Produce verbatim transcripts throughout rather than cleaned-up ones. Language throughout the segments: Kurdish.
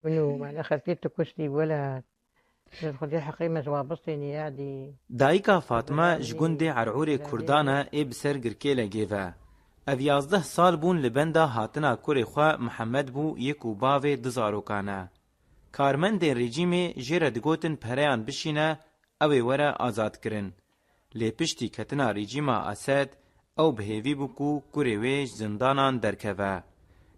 Min û me ne xelkê tu kuştî wele. Ji Xwedê heqê me ji wan bistênî yadî. Dayika Fatme ji gundê Erûrê Kurdan e ê bi ser Girkêlegê ve. Ev yazdeh sal bûn li benda hatina kurê xwe Mihemed bû yê ku bavê du zarokan e. Karmendên rejîmê jê re digotin pereyan bişîne, ew ê were azadkirin. Lê piştî ketina rejîma Esed, ew bi hêvî bû ku kurê wê ji zindanan derkeve.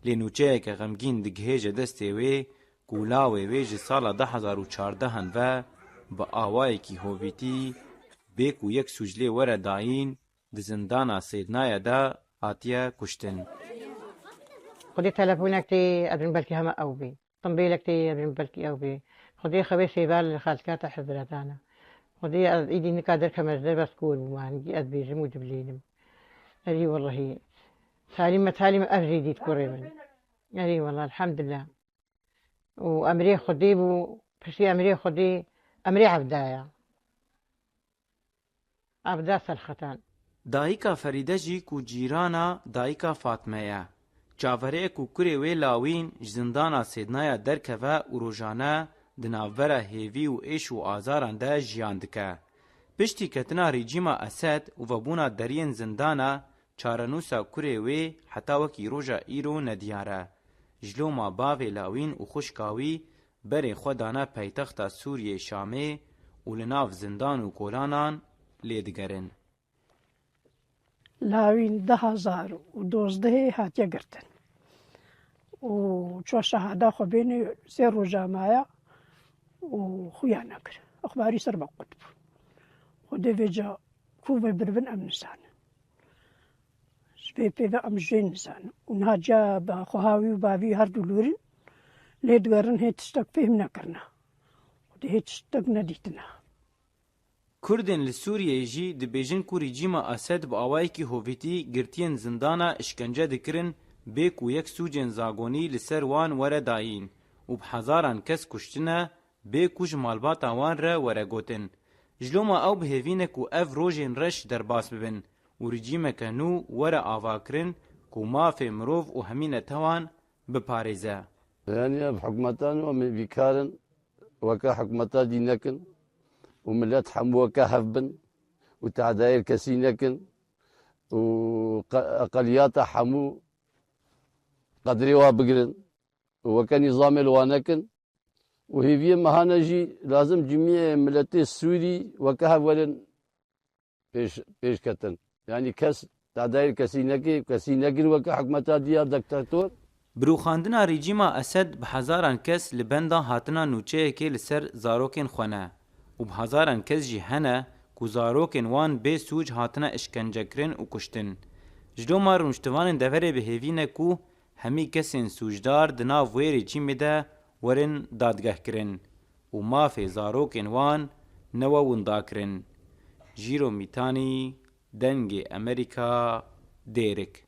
Lê nûçeyeke xemgîn digihêje destê wê ku lawê wê ji sala du hezar û çardeh ve bi awayekî hovîtî bê ku yek sûc lê were dayîn, di zindana Sêdnayê de hatiye kuştin. Xwedê telefonek tê, ez bin belkî hema ew bê. Timbêlek tê, ez bin belkî ew bê. Xwedê xewê sêval li xelkata hizretana. Xwedê ez îdî nika derkeme ji derbas kor bûma, hingî ez bêjim û dibilînim. Erî wellehî. Talî me, talî me ev jî dît kurê min. Erî welleh, elhamdulillah. Û emrê Xwedê bû, piştî emrê Xwedê, emrê Evda ye. Evda Selxetan. Dayika Ferîde jî ku cîrana dayika Fatme ye. Çaverê ku kurê wê lawîn ji zindana Sêdnaya derkeve û rojane di navbera hêvî û êş û azaran de jiyan dike. Piştî ketina rejîma Esed û vebûna deriyên zindana, çarenûsa kurê wê heta wekî roja îro nediyar e. Ji loma bavê lawîn û xwişka wî berê xwe dane paytexta Sûriyê Şamê û li nav zindan û kolanan lê digerin. Lawîn du hezar û dozdehê hatiye girtin û çar şehada xwe bênê sê roja maya û xuya nekir. Exbarî ser be qut bû. Xwedê vêca ku vê biribin em nizanin. Ji vê pê ve em jê nizanin. Û niha ca bi xweha wî û bavî her du lûrin lê digerin hê tiştek fêhm nekirine. Xwedê hê tiştek nedîtine. Kurdên li Sûriyeyê jî dibêjin ku rejîma Esed bi awayekî hovîtî girtiyên zindana îşkence dikirin, bê ku yek sûcên zagonî li ser wan were dayîn û bi hezaran kes kuştine, bê ku ji malbata wan re were gotin. Ji loma ew bi hêvî ne ku ev rojên reş derbas bibin û rejîmeke nû were avakirin ku mafê mirov û hemî netewan biparêze. Yanî ev hikûmeta nû em ê vî karin weke hikûmeta dî nekin û milet hemû weke hev bin û tehdayê kesî nekin û qe-, eqeliyata hemû qedrê wa bigirin û weke nîzamê li wa nekin û hêviyê me hane jî lazim cimiyê miletê Sûrî weke hev werin pêş, pêş ketin. Yanî kes tadayê kesî nekê, kesî nekin weke hikûmeta diya diktator. Bi rûxandina rejîma Esed bi hezaran kes li benda hatina nûçeyekê li ser zarokên xwe ne û bi hezaran kes jî hene ku zarokên wan bê sûc hatine îşkencekirin û kuştin. Ji loma rûniştivanên deverê bi hêvî ne ku hemî kesên sûcdar di nav wê rejîmê de werin dadgehkirin û mafê zarokên wan newe windakirin. Jîro Mîtanî, Dengê Amerîka, Dêrik.